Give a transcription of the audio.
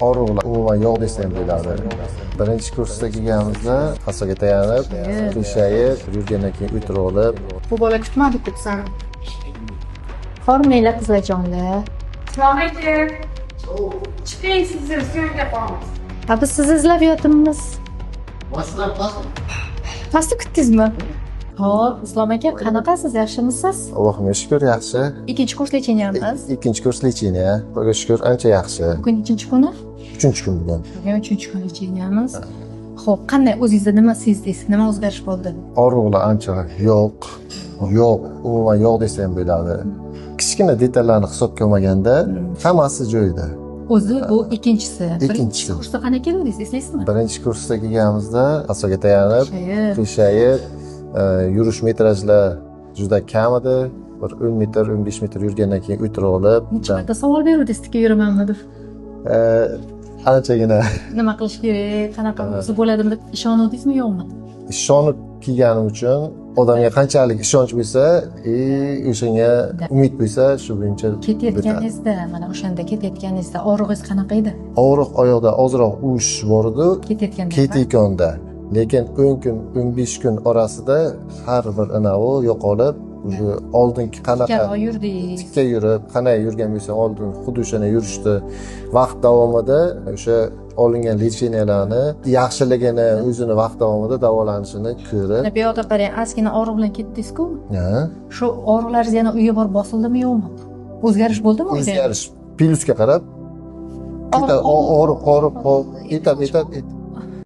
Og'riqlar umuman yo'q desa ham bo'ladi. Birinchi kursda kelganimizda hasoga tayanib, qiyshayib, yurgandan keyin o'tirib olib. Bu bola kutmadi-ku bizani. Hormanglar, qizlarjonlar. Islom aka. Chiqing, sizni syomka qilamiz. Ha, biz sizni izlab yotibmiz. Pastda kutdingizmi? Xo'p, Islom aka, qanaqasiz, yaxshimisiz? Allohga shukur, yaxshi. Ikkinchi kurs лечения miz. Ikkinchi kurs лечения. Xudoga shukur, ancha yaxshi. Bugun nechinchi kuni? Uchinchi kun bugun. Bugun uchinchi kun лечения miz. Xo'p, qanday, o'zingizda nima sezdingiz? Nima o'zgarish bo'ldi? Og'riqlar ancha yo'q. Yo'q, umuman yo'q desa ham bo'ladi. Kichkina detallarni hisobga olmaganda hammasi joyida. O'zi bu ikkinchisi. Ikkinchisi. Birinchi kursda qanday keldingiz, eslaysizmi? Birinchi kursda kelganimizda hasoga tayanib, qiyshayib, yurish metrajlar juda kam edi. Bir 10 metr, 15 metr yurgandan keyin o'tirib olib, Necha marta savol beruvdingiz, tikka yuramanmi deb? Anchagina. Nima qilish kerak, qanaqa o'zi bo'ladimi deb ishonuvdingizmi, yo'qmi? Ishonib kelganim uchun, odamga qanchalik ishonch bo'lsa, o'shanga umid bo'lsa, shu bo'yicha Ketayotganingizda, mana o'shanda ketayotganingizda og'rig'ingiz qanaqa edi? Og'riq oyoqda ozroq uvish bor edi. Ketayotganda. Ketayotganda. Lekin 10 kun, 15 kun orasida har bir anavi yo'qolib, уже oldingi qanaqa Tikka yurdingiz. Tikka yurib, qanday yurgan bo'lsa, oldin xuddi o'shani yurishdi. Vaqt davomida o'sha olingan лечения larni yaxshiligini, o'zini vaqt davomida davolanishini ko'rib. Mana bu yoqda qarang, ozgina og'riq bilan ketdingiz-ku. Ha. Shu og'riqlaringiz yana uyga borib bosildimi, yo'qmi? O'zgarish bo'ldimi o'zi? O'zgarish plyusga qarab, og'riq, og'riq, etap, etap,